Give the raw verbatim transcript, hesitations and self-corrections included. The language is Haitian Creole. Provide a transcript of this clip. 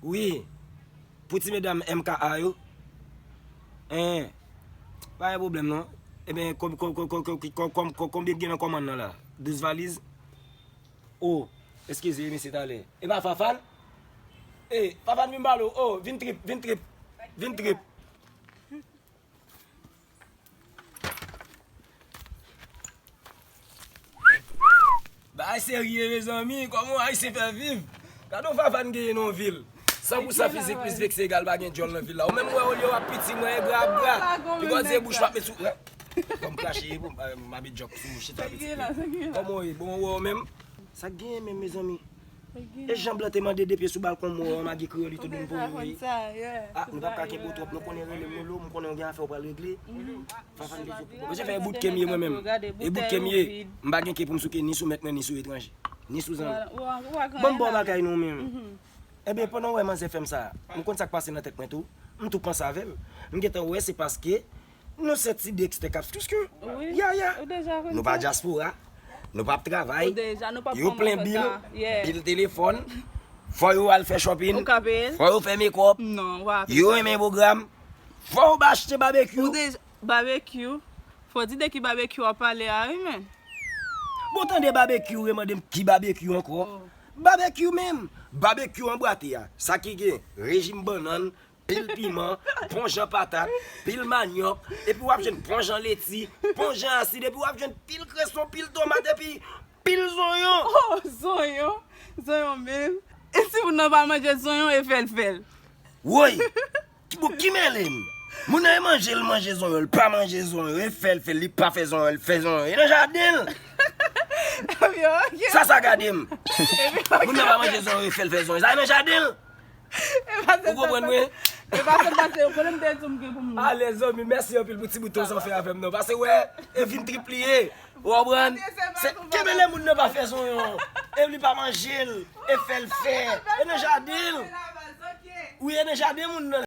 Wi. Pou ti medam M K A yo. En. Pa gen pwoblèm non. Ebyen, konbyen gen nan kòmann nan la? Douz valiz? O, eskize mesye talè. E pa Fafan? E, Fafan vin ba w. O, vin trip, vin trip. Vin trip. Bagay serye, mezanmi. Kòman Ayisyen fè viv? Gade yon Fafan genyen nan vil. San pou san fizik plis vekse egal pa gen djòl nan vil la. Ou menm wè olye w ap piti mwen engra ap gra. Piga w di e bouch w ap met sou. Fò m krache pou m pa met djòk sou mouche sa pitit. Kòman w ye? Bon, ou wè w menm? Sa k genyen menm, mezanmi? E jan blan te mande de pye sou balkon mwen an, mage kreyòl li tout moun pou mwen. Ah, nou p ap ka kenbe w twòp, nou konnen rele m Lolo, m konnen w gen afè w pral regle. Fafan de zo pou mwen. Mesye fè e bout ke m ye mwen menm. E bout ke m ye. M pa gen ke pou m souke ni sou mèt mwen, ni sou etranje. Ni sou zanmi. Ban m ba w bagay non menm. Ebyen, pandan w wè manzè fè m sa, m konn sa k pase nan tèt mwen tou. M tou panse avè l. M gentan wè se paske nou se ti Dexter k ap skiskiu. Ya, ya. Nou pa dyaspora. Nou p ap travay. Yo plen bil, bil telefòn. Fò yo al fè shopping. Fò yo fè makeup. Yo renmen pwogram. Fò yo ba achte babekyou. Babekyou. Fò di de ki babekyou w ap pale a, wi, men. Bon, tande babekyou remande m ki babekyou ankò. Babekyou menm. Babekyou anbwate a. Sa ki gen rejim bannann, pil piman, pon jan patat, pil manyòk, epi w ap jwenn pon jan leti, pon jan asid, epi w ap jwenn pil kreson, pil tomat, epi pil zonyon. Oh, zonyon. Zonyon menm. E si moun nan pa manje zonyon e fè l fè l? Woy! Ki, bon, ki mele m? Moun nan e manje l manje zonyon, l pa manje zonyon, e fè l fè l, li pa fè zonyon, l fè zonyon. E nan jaden l! Sa, sa gade m! Moun nan pa manje zonyon, e fè l fè zonyon. Sa e nan jaden l! Ou konprann mwen? E pa sa pase yo konnen m te di w m gen pou m. Ale zanmi, mèsi anpil pou ti bout tan sa w fè avè m nan. Pase wè, e vin trip li ye. Ou konprann? Se kenbe le moun nan pa fè zonyon. E li pa manje l. E fè l fè. E nan jaden l. Wi, e nan jaden moun nan.